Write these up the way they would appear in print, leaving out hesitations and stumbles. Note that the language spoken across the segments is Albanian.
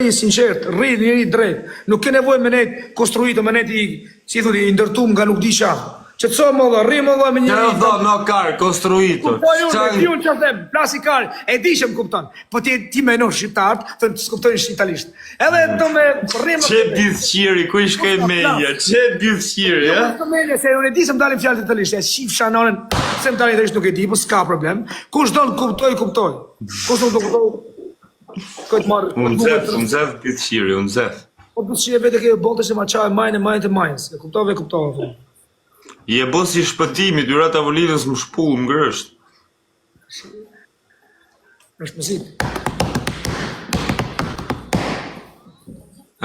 I sinqert, rri njeri i drejt, nuk ke nevojë me nejt konstruito, me nejt i, si i thotë, i ndërtum nga nuk di ça. Qetëso mo vlla, rri mo vlla me njeri. Çfarë do no kar konstruito? Kuptoj unë, e di unë çfarë them, plasi kar, e di që më kupton. Po ti ti menon shqiptarët, thonë s'kuptojnë italisht. Edhe do me rri më. Çe bythqiri, ku i shkoi menja? Çe bythqiri, ë? Jo, menja se unë e di se më dalin fjalët italisht, e shifsha nënën, pse më dalin italisht nuk e di, po s'ka problem. Kush don kuptoj, kuptoj. Kush nuk do kuptoj, Këtë marrë... Unë zef, unë zef bythqiri, unë zef. Po bythqiri vetë ke bonte se ma çaj majën e majën të majës. E kuptove, e kuptove. Je bo si shpëtimi, dyra tavolinës më shpull, më grësht. Është mësit.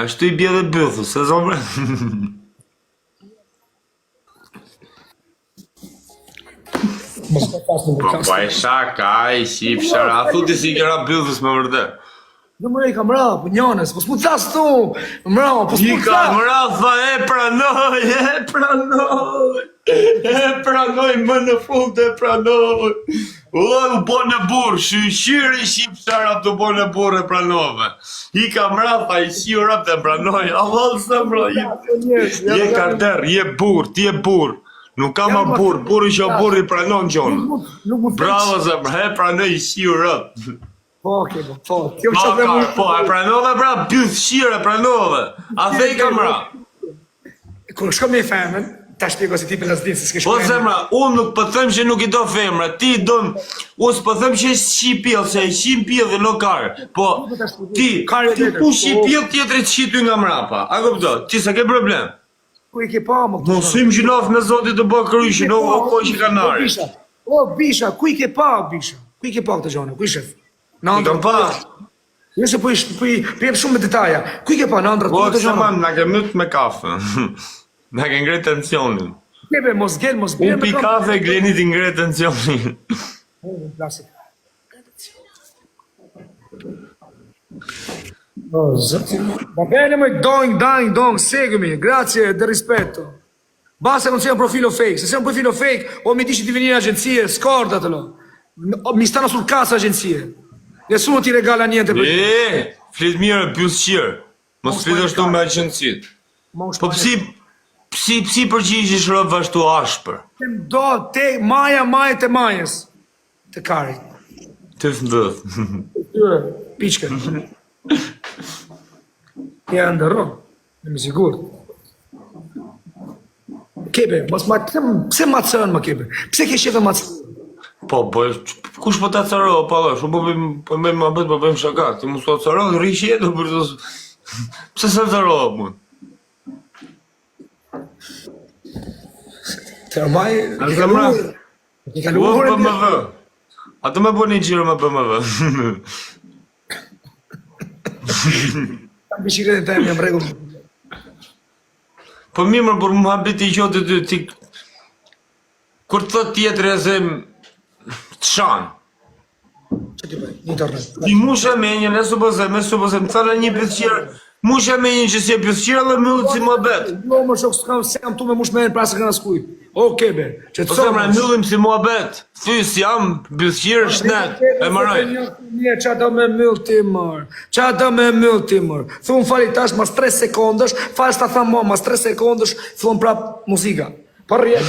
Ashtu i bje dhe bythës, se zonë Mos ka pas në Po, po e shaka, ai shif shara, a thu ti si i ra bythës me vërtet? Jo më i kam ra, po njonës, po s'mu thas tu. Më ra, po s'mu thas. I kam ra, tha e pranoj, e pranoj. E pranoj më në fund e pranoj. O, u bo në burr, shyqyr i shif shara të bo në burr e pranove. I kam ra, tha i shiu rap të pranoj. Allah, zemra, je, je karter, je burr, ti je burr. Nuk ka ma burr, burri që burri pranon gjonë. Bravo zemra, e pranoj i shiu rap. Po, ke po, po. Kjo po, ka, po, e pranove pra, bythqir e pranove. A the i kam ra? Kur shkon me femën, ta shpjegoj se ti për lasdin se s'ke Po zemra, unë nuk po them që nuk i do femra, ti i don, unë s'po them që s'qi pjell, se e qin pjell dhe nuk kar. Po ti, ti ku qi pjell tjetri të qi ty nga mrapa. A kupton? Ti s'e ke problem. Ku i ke pa më këto? Mos hym gjynaf me zotit të bë kryshin, o o ko që kanë arë. Bisha, o Bisha, ku i ke pa Bisha? Ku i ke pa këto gjëra? Ku i shef? Në ëndrra. Kam pa. Jo se po i po i po jep shumë me detaja. Ku i ke pa në ëndrra po, këto gjëra? Po na ke myt me kafe. Na ke ngrit tensionin. Kebe mos gel mos bjer me kafe. Unë pi kafe Glenit i ngre tensionin. Plasik. Oh, zoti. Va bene, mo dong, dang, dong, seguimi, grazie del rispetto. Basta non sia un profilo fake. Se sei un profilo fake o mi dici di venire in agenzia, scordatelo. Mi stanno sul cazzo agenzie. Nessuno ti regala niente per... E, flit mirë, bythqir. Mos flit ashtu me agjencitë. Po psi psi psi përgjigjesh rob ashtu ashpër? Do te maja maja të majës. Të karit. Të fëndëth. Tyre, piçke. Ja ndërro, jam i sigurt. Kebe, mos ma pse, pse ma cërën më kebe? Pse ke qejf ma cërën? Po, po, kush po ta cëro, po, po, shumë po bëjmë, po bëjmë muhabet, po bëjmë shaka, ti mos ta cëro, rri qetë, për të... Pse s'e cëro, më? Të maj, ke kaluar. Ke kaluar BMW. A të më bëni xhiro me BMW? Kam biçikletën time, jam rregull. Po mirë, më por muhabeti i gjotë ty ti kur të thot tjetri e them të shan. Që ti bëj? Në internet. Ti mushe menjën, e supozem, e supozem, të thënë një bythqir, mushe menjën që si e bythqir dhe mbyllet si muhabet. Jo, më shok, s'kam, s'jam tu me mush menjën pra s'e kanë askujt. Okej, be. Që të po zemra, mbyllim si muhabet. Thy s'jam, bythqir, shnet, e maroj. Mirë, ça do me myll ti mër? Ça do me myll ti mër? Thun fali tash, mas 3 sekondësh, fal s'ta tham mo, mas 3 sekondësh, fillon prap muzika. Po rrje.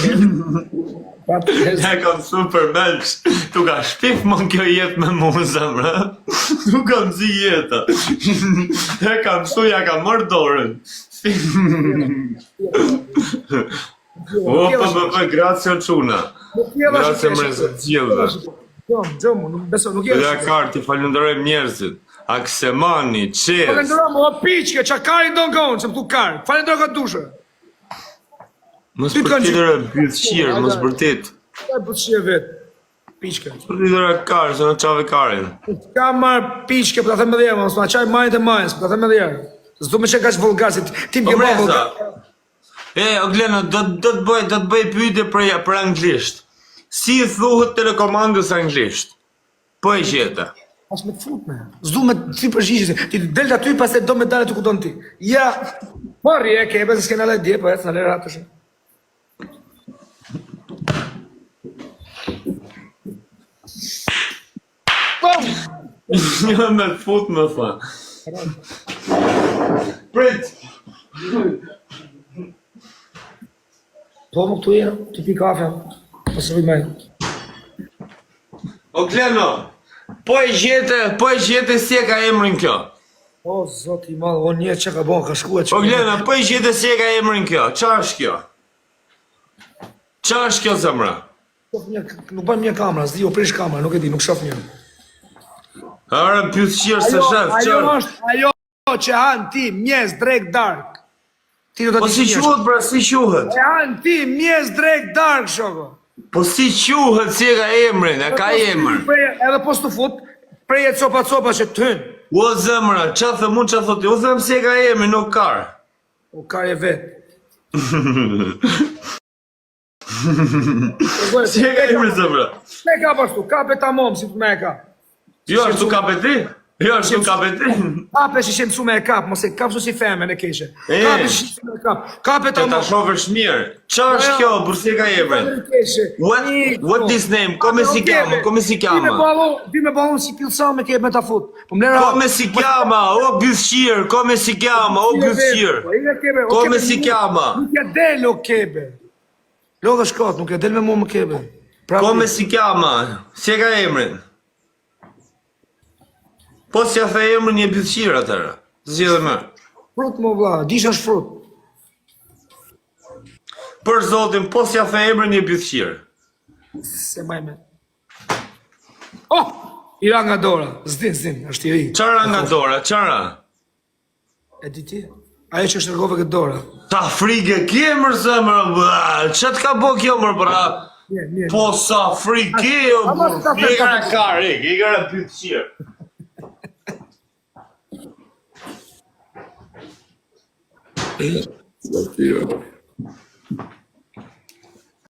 E kam super menç. Tu ka shpif më kjo jetë me mu zemra. Tu ka mësi jeta. E kam mësu, ja kam marrë dorën. O, po, po, po, grazie o çuna. Grazie më së gjithëve. Jo, jo, nuk beso, nuk je. Ja karti, falënderojmë njerëzit. Aksemani, Çez. Falënderojmë, o piçke, ça kari don kon, se këtu kar. Falënderoj ka dushë. Mos bërtit ore bythqir, mos bërtit. Ka bythqir vet. Piçke. Bërtit ore kar, se na çave karin. Ka marr piçke, po ta them edhe herë, mos ma çaj majën e majës, po ta them edhe herë. S'do më qenë kaq vulgar si ti më ke bërë vulgar. E, o Gleno, do do të bëj do të bëj pyetje për për anglisht. Si i thuhet telekomandës anglisht? Po e gjeta. As me të fut me. S'du me ti përgjigje. Ti del aty pastaj do me dalë aty ku don ti. Ja. Po rri e ke se s'kena le dje, po ec na lëra atë. Po. Jo me fut më tha. Prit. Po më këtu jena, të pi kafe, po se vëj me. O Gleno, po e gjete, po e gjete si e ka emrin kjo. O zoti i madh, o një çka ka bën, ka shkuar O Gleno, po e gjete si e ka emrin kjo. Ça është kjo? Ça është kjo zemra? Shoh mirë, nuk bën mirë kamera, s'di, u prish kamera, nuk e di, nuk shoh mirë. Ara pyetësirë se shef, ajo është, ajo që han ti mjes drek dark. Ti do ta Po si quhet pra, si quhet? E han ti mjes drek dark shoko. Po si quhet, si e ka emrin, e ka emër. Prej, edhe po s'të fut, prej e copa copa që të hyn. O zemra, ça them unë, ça thotë, u them si e ka emrin, nuk kar. O kar e vet. Si e ka emrin zemra? Se ka ashtu, kape tamam si me e kap. Jo, ashtu kape ti? Jo, ashtu kape ti? Kape si që mësu me e kap, mos e kap si femën e keqe. Kape si që me e kap, kape tamam. Ta shofësh mirë. Ça është kjo, bur si e ka emrin? What, what this name? Come si chiama? Come si chiama? Di me ballu, di me ballu si pilsa me ke me ta fut. Po mlera. Come si chiama? O bythqir, come si chiama? O bythqir. Come si chiama? Nuk ja del o kebe. Lodhë shkot, nuk ja del me mua më kebe. Pra Come si chiama? Si e ka emrin? Po si ja the emrin një bythqir atëherë. Zgjidhe më. Frut më vlla, disha është frut. Për zotin, po si ja the emrin një bythqir. Se maj me. Oh! I ra nga dora, s'din, s'din, është i ri. Ça ra nga dora, ça ra? E di ti? Ajo që shtrëngove këtë dora. Sa frikë ke mër zemër, bë, ça të ka bo kjo mër bra? Mirë, mirë. Po sa frikë ke, o Ama burr, s'ka i frikë. ka kar, ik, i ka bythqir.